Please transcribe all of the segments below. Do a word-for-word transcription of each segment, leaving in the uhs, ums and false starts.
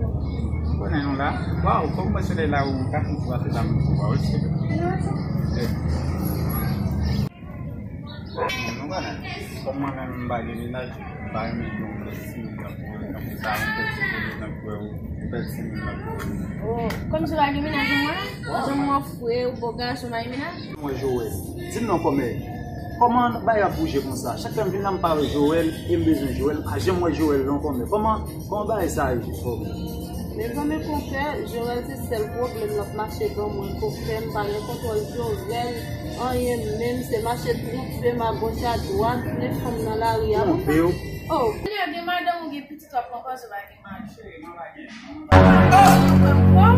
Ou konnen nou la. Waw, kòm mwen se la ou ka fè ti pase la mwen pou wa, wi. Eh. Nou konnen. Kòm mwen menm m pa gen mennaj, m pa renmen yon pèt timoun nan pou mwen, tankou sa, yon pèt timoun nan pou mwen, yon pèt timoun nan pou mwen. Oh, kòm se pa gen mennaj mwen, jan mwen fre, ou bo gason pa gen mennaj? Mwen Joël. Di m non kòmè. Kòman bagay ap bouje konsa? Chak fwa m vin la m pa wè Joël, e m bezwen Joël, m pa janm wè Joël non kòmè. Kòman, kòman bagay sa ye kòmè? Mezanmi konpè, Joël se sèl pwoblèm l ap mache ban mwen konpè, m pa gen kontwòl Joël, anyen menm, se mache twonpe m agoch adwat, men fanm nan lari a. Twonpe w? Oh. Kounye a gen madanm ou gen pitit w ap pran pòz ou pa gen madanm. Oh!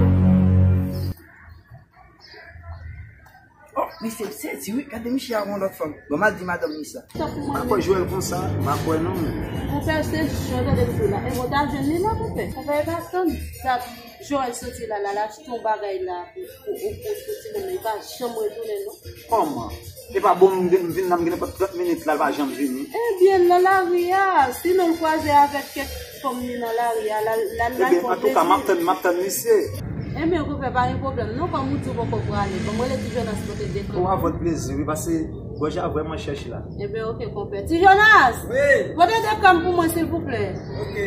Oh, misye sezi wi, gade misye a yon lòt fanm. Bon, m al di madanm li sa. M pa kwè Joël konsa, m pa kwè non. Konpè, se jan tande m di la. E bon, ta jwenn li la, konpè. Konpè, e pa tann dat Joël soti la, la, l achte yon bagay la pou, pou, pou, pou timoun nan. Li pa janm retounen non. Kòman? E pa bon, m gen, m vin la, m gen nenpòt trant minit la, l pa janm vini. Ebyen, nan lari a, sinon l kwaze avèk kèk fanm li nan lari a, l al, l al, l al. Ebyen, antouka, m ap tann, m ap tann misye. Ebyen, konpè, pa gen pwoblèm non, kòm ou di w poko prale. Bon, m rele Ti Jonas pote de kanm. Ou avòt plezi, wi, pase gòj a vrèman chèch la. Ebyen, oke, konpè. Ti Jonas! Wi! Pote de kanm pou mwen, silvouplè. Oke.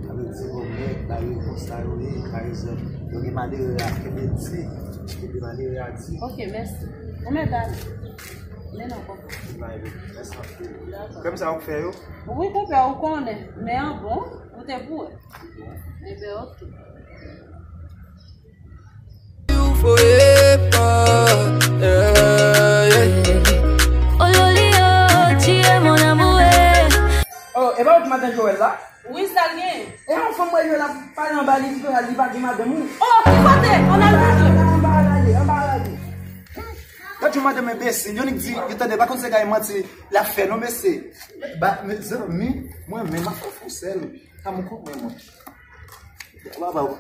Avèk ti bòbèt, bagay konsa yo ye, pa egzanp, yo gen malere a kenbe di, kenbe malere a di. Oke, mèsi. Ou mèt ale. Men non, konpè. Mèsi anpil. Dakò. Kòm sa ou fè yo? Wi, konpè, ou konnen. Men an bon, ou te pou wè. Ebyen, oke. Oh, e pa ou ki madan Joël la? Wi, sa l gen? E yon fanm mwen Joël ap pale anba li, li pa di madanm ou. Oh, ki kote? Ann al gade. Anba a la ye, anba a la ye. Gad yon madanm enbesil, yon nèg di, yo tande, pa konn se kay manti l ap fè non, mesye. Ba, mezanmi, mwen menm ap fè fou sèl. Sa mwen konprann mwen. Ba, ba, ba.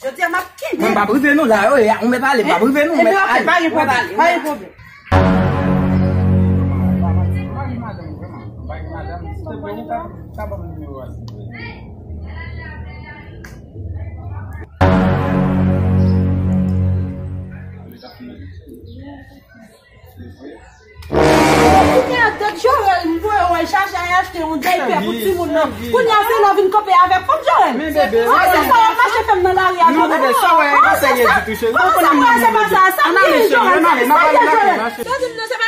Jodi a m ap kenbe. Mwen m p ap rive non, la, yo, ya, ou mèt ale, m p ap rive non, ou mèt ale. Ebyen, oke, pa gen pwoblèm, pa gen pwoblèm. Kounye a, tèt Joël, m voye w al chache al achte yon daypè pou timoun nan. Kounye a, se lè w vin kanpe avèk fanm Joël. Men bebe, a, se sa w ap mache fè m nan lari a, non, bebe, sa w wè, e pa sa ye ditou, cheri. Ou konnen mwen menm, bebe. Ann ale, cheri, ann ale, n ap ale lakay la, cheri. Sa w di m nan, se